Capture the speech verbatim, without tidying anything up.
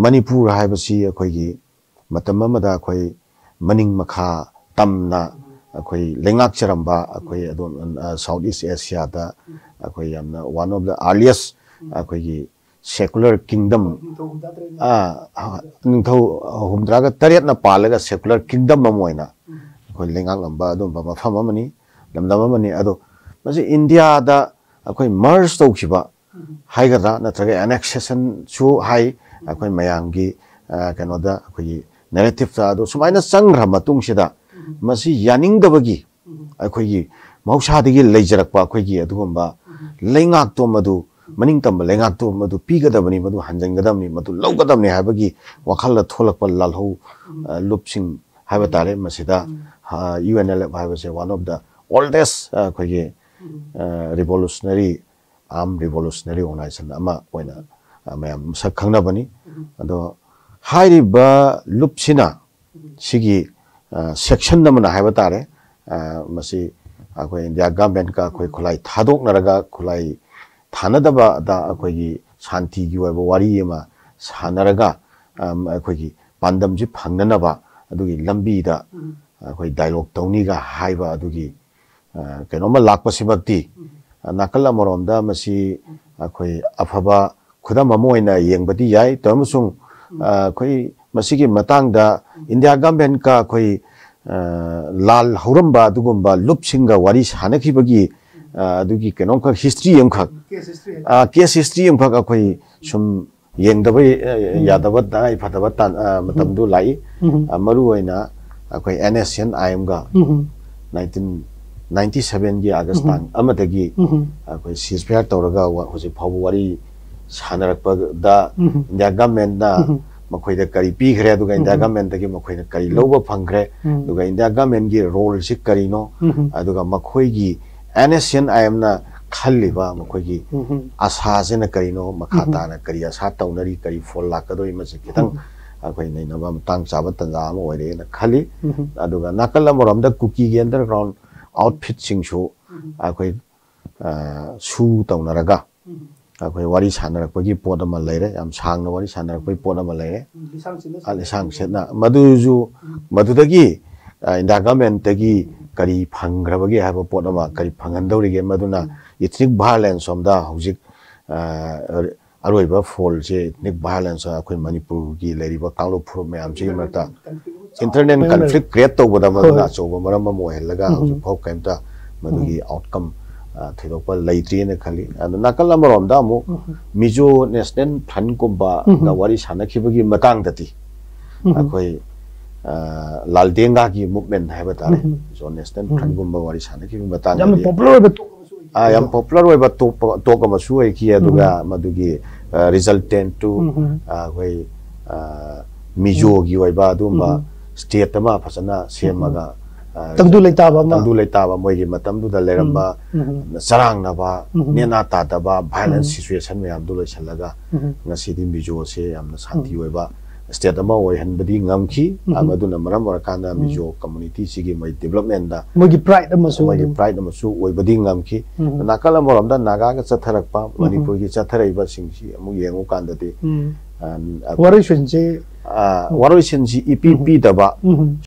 ꯃꯅꯤꯄꯨꯔ ꯍꯥꯏꯕꯁꯤ ꯑꯩꯈꯣꯏꯒꯤ ꯃꯇꯝ ꯑꯃꯗ ꯑꯩꯈꯣꯏ ꯃꯅꯤꯡ ꯃꯈꯥ ꯇꯝꯅ ꯑꯩꯈꯣꯏ ꯂꯩꯉꯥꯛꯆꯔꯝꯕ, ꯑꯩꯈꯣꯏ ꯑꯗꯣꯝ, South East Asia-ꯗ ꯑꯩꯈꯣꯏ ꯌꯥꯝꯅ one of the earliest ꯑꯩꯈꯣꯏꯒꯤ secular kingdom, ꯅꯤꯡꯊꯧ ꯍꯨꯝꯗ꯭ꯔꯥ ꯇꯔꯦꯠꯅ ꯑꯥ, ꯅꯤꯡꯊꯧ ꯍꯨꯝꯗ꯭ꯔꯥꯒ ꯇꯔꯦꯠꯅ ꯄꯥꯜꯂꯒ secular kingdom ꯑꯃ ꯑꯣꯏꯅ ꯑꯩꯈꯣꯏ ꯂꯩꯉꯥꯛꯂꯝꯕ ꯑꯗꯨꯝꯕ ꯃꯐꯝ ꯑꯃꯅꯤ, ꯂꯝꯗꯝ ꯑꯃꯅꯤ꯫ ꯑꯗꯣ ꯃꯁꯤ ꯏꯟꯗꯤꯌꯥꯗ ꯑꯩꯈꯣꯏ merge ꯇꯧꯈꯤꯕ ꯍꯥꯏꯒꯗ꯭ꯔꯥ, ꯅꯠꯇ꯭ꯔꯒ annexation-ꯁꯨ ꯍꯥꯏ, ꯑꯩꯈꯣꯏ ꯃꯌꯥꯝꯒꯤ, ꯑ, ꯀꯩꯅꯣꯗ, ꯑꯩꯈꯣꯏꯒꯤ narrative-ꯇ꯫ ꯑꯗꯣ ꯁꯨꯃꯥꯏꯅ ꯆꯪꯈ꯭ꯔ ꯃꯇꯨꯡꯁꯤꯗ ꯃꯁꯤ ꯌꯥꯅꯤꯡꯗꯕꯒꯤ ꯑꯩꯈꯣꯏꯒꯤ ꯃꯍꯧꯁꯥꯗꯒꯤ ꯂꯩꯖꯔꯛꯄ ꯑꯩꯈꯣꯏꯒꯤ ꯑꯗꯨꯒꯨꯝꯕ ꯂꯩꯉꯥꯛꯇꯣ ꯃꯗꯨ, ꯃꯅꯤꯡ ꯇꯝꯕ ꯂꯩꯉꯥꯛꯇꯣ ꯃꯗꯨ ꯄꯤꯒꯗꯕꯅꯤ, ꯃꯗꯨ ꯍꯟꯖꯤꯟꯒꯗꯕꯅꯤ, ꯃꯗꯨ ꯂꯧꯒꯗꯕꯅꯤ ꯍꯥꯏꯕꯒꯤ ꯋꯥꯈꯜꯗ ꯊꯣꯛꯂꯛꯄ ꯂꯥꯜꯍꯧ, ꯑ, ꯂꯨꯞꯁꯤꯡ ꯍꯥꯏꯕ ꯇꯥꯔꯦ꯫ ꯃꯁꯤꯗ, ꯑ, U N L F ꯍꯥꯏꯕꯁꯦ one of the oldest, ꯑ, ꯑꯩꯈꯣꯏꯒꯤ, ꯑ, revolutionary, armed revolutionary organization ꯑꯃ ꯑꯣꯏꯅ, ꯑ, ꯃꯌꯥꯝ ꯃꯁꯛ ꯈꯪꯅꯕꯅꯤ꯫ ꯑꯗꯣ ꯍꯥꯏꯔꯤꯕ ꯂꯨꯞꯁꯤꯅ ꯁꯤꯒꯤ, ꯑ, section ꯑꯃꯅ ꯍꯥꯏꯕ ꯇꯥꯔꯦ, ꯑ, ꯃꯁꯤ ꯑꯩꯈꯣꯏ ꯏꯟꯗꯤꯌꯥ government-ꯀ ꯑꯩꯈꯣꯏ ꯈꯨꯠꯂꯥꯏ ꯊꯥꯗꯣꯛꯅꯔꯒ, ꯈꯨꯠꯂꯥꯏ ꯊꯥꯅꯗꯕꯗ ꯑꯩꯈꯣꯏꯒꯤ ꯁꯥꯟꯇꯤꯒꯤ ꯑꯣꯏꯕ ꯋꯥꯔꯤ ꯑꯃ ꯁꯥꯟꯅꯔꯒ, ꯑꯝ, ꯑꯩꯈꯣꯏꯒꯤ ꯄꯥꯟꯗꯝꯁꯤ ꯐꯪꯅꯅꯕ ꯑꯗꯨꯒꯤ ꯂꯝꯕꯤꯗ ꯑꯩꯈꯣꯏ dialogue ꯇꯧꯅꯤꯒ ꯍꯥꯏꯕ ꯑꯗꯨꯒꯤ, ꯑ, ꯀꯩꯅꯣꯝꯃ ꯂꯥꯛꯄꯁꯤꯃꯛꯇꯤ, ꯑ, ꯅꯥꯀꯜ ꯑꯃꯔꯣꯝꯗ ꯃꯁꯤ ꯑꯩꯈꯣꯏ ꯑꯐꯕ ꯈꯨꯗꯝ ꯑꯃ ꯑꯣꯏꯅ ꯌꯦꯡꯕꯗꯤ ꯌꯥꯏ꯫ ꯇꯧꯔꯝꯕꯁꯨꯡ, ꯑ, ꯑꯩꯈꯣꯏ ꯃꯁꯤꯒꯤ ꯃꯇꯥꯡꯗ ꯏꯟꯗꯤꯌꯥ government-ꯀ ꯑꯩꯈꯣꯏ, ꯑ, ꯂꯥꯜ ꯍꯧꯔꯝꯕ ꯑꯗꯨꯒꯨꯝꯕ ꯂꯨꯞꯁꯤꯡꯒ ꯋꯥꯔꯤ ꯁꯥꯟꯅꯈꯤꯕꯒꯤ, ꯑ, ꯑꯗꯨꯒꯤ ꯀꯩꯅꯣꯝꯈꯛ, history ꯑꯃꯈꯛ, case history ꯍꯥꯏ꯫ ꯑ, case history ꯑꯃꯈꯛ ꯑꯩꯈꯣꯏ ꯁꯨꯝ ꯌꯦꯡꯗꯕ, ꯑ, ꯎꯝ꯫ ꯌꯥꯗꯕ, ꯇꯉꯥꯏ ꯐꯗꯕ ꯇꯥꯟ-, ꯑ, ꯃꯇꯝꯗꯨ ꯂꯥꯛꯏ꯫ ꯎꯝ꯫ ꯑ, ꯃꯔꯨ ꯑꯣꯏꯅ ꯑꯩꯈꯣꯏ N S C N I M-ꯒ um. nineteen ninety seven-ꯒꯤ August ꯎꯝ꯫ ꯇꯥꯡ ꯑꯃꯗꯒꯤ ꯎꯝ꯫ ꯑꯩꯈꯣꯏ ceasefire ꯇꯧꯔꯒ ꯋꯥ-, ꯍꯧꯖꯤꯛ ꯐꯥꯎꯕ ꯋꯥꯔꯤ ꯁꯥꯟꯅꯔꯛꯄꯗ ꯎꯝ꯫ ꯏꯟꯗꯤꯌꯥ government-ꯅ ꯎꯝ꯫ ꯃꯈꯣꯏꯗ ꯀꯔꯤ ꯄꯤꯈ꯭ꯔꯦ, ꯑꯗꯨꯒ ꯏꯟꯗꯤꯌꯥ ꯎꯝ꯫ government-ꯗꯒꯤ ꯃꯈꯣꯏꯅ ꯀꯔꯤ ꯎꯝ꯫ ꯂꯧꯕ ꯐꯪꯈ꯭ꯔꯦ, ꯎꯝ꯫ ꯑꯗꯨꯒ ꯏꯟꯗꯤꯌꯥ government-ꯒꯤ role-ꯁꯤ ꯀꯔꯤꯅꯣ, ꯎꯝ꯫ ꯑꯗꯨꯒ ꯃꯈꯣꯏꯒꯤ N S C N I M-ꯅ ꯈꯜꯂꯤꯕ ꯃꯈꯣꯏꯒꯤ ꯎꯝ꯫ ꯑꯁꯥꯁꯤꯅ ꯀꯔꯤꯅꯣ, ꯃꯈꯥ ꯎꯝ꯫ ꯇꯥꯅ ꯀꯔꯤ ꯑꯁꯥ ꯇꯧꯅꯔꯤ, ꯀꯔꯤ ꯐꯣꯜ ꯂꯥꯛꯀꯗꯧꯔꯤ, ꯃꯁꯤ ꯈꯤꯇꯪ ꯎꯝ꯫ ꯑꯩꯈꯣꯏ ꯅꯩꯅꯕ ꯃꯇꯥꯡ ꯆꯥꯕ ꯇꯥꯟꯖꯥ ꯑꯃ ꯑꯣꯏꯔꯦꯅ ꯈꯜꯂꯤ꯫ ꯎꯝ꯫ ꯑꯗꯨꯒ ꯅꯥꯀꯜ ꯑꯃꯔꯣꯝꯗ ꯀꯨꯀꯤꯒꯤ underground outfit-ꯁꯤꯡꯁꯨ ꯎꯝ꯫ ꯑꯩꯈꯣꯏ, ꯑ, ꯁꯨ ꯇꯧꯅꯔꯒ ꯎꯝ꯫ ꯑꯩꯈꯣꯏ ꯋꯥꯔꯤ ꯁꯥꯟꯅꯔꯛꯄꯒꯤ ꯄꯣꯠ ꯑꯃ ꯂꯩꯔꯦ, ꯌꯥꯝ ꯁꯥꯡꯅ ꯋꯥꯔꯤ ꯁꯥꯟꯅꯔꯛꯄꯒꯤ ꯄꯣꯠ ꯑꯃ ꯂꯩꯔꯦ꯫ ꯑ, ꯂꯤꯁꯥꯡ ꯁꯤꯠꯅ ꯃꯗꯨꯁꯨ, ꯃꯗꯨꯗꯒꯤ, ꯑ, ꯏꯟꯗꯤꯌꯥ ꯒꯃꯦꯟꯠꯇꯒꯤ ꯀꯔꯤ ꯐꯪꯈ꯭ꯔꯕꯒꯦ ꯍꯥꯏꯕ ꯄꯣꯠ ꯑꯃ, ꯀꯔꯤ ꯐꯪꯍꯟꯗꯧꯔꯤꯒꯦ, ꯃꯗꯨꯅ ꯏꯊꯅꯤꯛ ꯚꯥꯏꯑꯣꯂꯦꯟꯁ ꯁꯣꯝꯗ ꯍꯧꯖꯤꯛ, ꯑ, ꯑꯔꯣꯏꯕ ꯐꯣꯜꯁꯦ ꯏꯊꯅꯤꯛ ꯚꯥꯏꯑꯣꯂꯦꯟꯁ ꯑꯩꯈꯣꯏ ꯃꯅꯤꯄꯨꯔꯒꯤ ꯂꯩꯔꯤꯕ ꯀꯥꯡꯂꯨꯞ ꯐꯨꯔꯨꯞ ꯃꯌꯥꯝꯁꯤꯒꯤ ꯃꯔꯛꯇ ꯏꯟꯇꯔꯅꯦꯜ ꯀꯟꯐ꯭ꯂꯤꯛ ꯀ꯭ꯔꯤꯌꯦꯠ ꯇꯧꯕꯗ ꯃꯗꯨꯅ ꯑꯆꯧꯕ ꯃꯔꯝ ꯑꯃ ꯑꯣꯏꯍꯜꯂꯒ ꯍꯧꯖꯤꯛ ꯐꯥꯎ ꯀꯩꯝꯇ ꯃꯗꯨꯒꯤ ꯑꯥꯎꯠꯀꯝ, ꯑ, ꯊꯣꯏꯗꯣꯛꯄ ꯂꯩꯇ꯭ꯔꯤꯅ ꯈꯜꯂꯤ꯫ ꯑꯗꯣ ꯅꯥꯀꯜ ꯑꯃꯔꯣꯝꯗ ꯑꯃꯨꯛ ꯃꯤꯖꯣ ꯅꯦꯁꯅꯦꯜ ꯐ꯭ꯔꯟꯠꯀꯨꯝꯕꯒ ꯋꯥꯔꯤ ꯁꯥꯟꯅꯈꯤꯕꯒꯤ ꯃꯇꯥꯡꯗꯗꯤ ꯑꯩꯈꯣꯏ, ꯑ, ꯂꯥꯜꯗꯦꯡꯒꯥꯒꯤ ꯃꯨꯚꯃꯦꯟꯠ ꯍꯥꯏꯕ ꯇꯥꯔꯦ, ꯃꯤꯖꯣ ꯅꯦꯁꯅꯦꯜ ꯐ꯭ꯔꯟꯠꯀꯨꯝꯕ ꯋꯥꯔꯤ ꯁꯥꯟꯅꯈꯤꯕꯒꯤ ꯃꯇꯥꯡꯗꯗꯤ ꯌꯥꯝꯅ ꯄꯣꯄꯨꯂꯔ ꯑꯣꯏꯕ ꯇꯣꯛ ꯑꯃꯁꯨ ꯑꯣꯏꯈꯤ꯫ ꯑꯥ, ꯌꯥꯝ ꯄꯣꯄꯨꯂꯔ ꯑꯣꯏꯕ ꯇꯣꯛ ꯑꯃꯁꯨ ꯑꯣꯏꯈꯤ꯫ ꯑꯗꯨꯒ ꯃꯗꯨꯒꯤ, ꯑ, ꯔꯤꯖꯜꯇꯦꯟꯠꯇꯨ, ꯑ, ꯑꯩꯈꯣꯏ, ꯑ, ꯃꯤꯖꯣꯒꯤ ꯑꯣꯏꯕ ꯑꯗꯨꯒꯨꯝꯕ ꯁ꯭ꯇꯦꯠ ꯑꯃ ꯐꯖꯅ ꯁꯦꯝꯃꯒ, ꯑ, ꯇꯪꯗꯨ ꯂꯩꯇꯥꯕ ꯑꯃ꯫ ꯇꯪꯗꯨ ꯂꯩꯇꯥꯕ ꯃꯣꯏꯒꯤ ꯃꯇꯝꯗꯨꯗ ꯂꯩꯔꯝꯕ ꯆꯔꯥꯡꯅꯕ, ꯅꯦꯅꯥ ꯇꯥꯗꯕ, ꯚꯥꯏꯑꯣꯂꯦꯟꯁ ꯁꯤꯆꯨꯋꯦꯁꯟ ꯃꯌꯥꯝꯗꯨ ꯂꯣꯏꯁꯤꯜꯂꯒ ꯉꯁꯤꯗꯤ ꯃꯤꯖꯣꯁꯦ ꯌꯥꯝꯅ ꯁꯥꯟꯇꯤ ꯑꯣꯏꯕ ꯁ꯭ꯇꯦꯠ ꯑꯃ ꯑꯣꯏꯍꯟꯕꯗꯤ ꯉꯝꯈꯤ꯫ ꯃꯗꯨꯅ ꯃꯔꯝ ꯑꯣꯏꯔꯀꯥꯟꯗ ꯃꯤꯖꯣ ꯀꯝꯃꯨꯅꯤꯇꯤꯁꯤꯒꯤ ꯃꯣꯏ ꯗꯤꯕꯂꯞꯃꯦꯟꯗ ꯃꯣꯏꯒꯤ ꯄ꯭ꯔꯥꯏꯗ ꯑꯃꯁꯨ ꯃꯣꯏꯒꯤ ꯑꯗꯨꯝ ꯄ꯭ꯔꯥꯏꯗ ꯑꯃꯁꯨ ꯑꯣꯏꯕꯗꯤ ꯉꯝꯈꯤ꯫ ꯅꯥꯀꯜ ꯑꯃꯔꯣꯝꯗ ꯅꯥꯒꯥꯒ ꯆꯠꯊꯔꯛꯄ, ꯃꯅꯤꯄꯨꯔꯒꯤ ꯆꯠꯊꯔꯛꯏꯕꯁꯤꯡꯁꯤ ꯑꯃꯨꯛ ꯌꯦꯡꯉꯨ ꯀꯥꯟꯗꯗꯤ, ꯑ, ꯑ, ꯋꯥꯔꯣꯏꯁꯤꯟꯁꯤ ꯑ, ꯋꯥꯔꯣꯏꯁꯤꯟꯁꯤ ꯏꯄꯤ ꯄꯤꯗꯕ,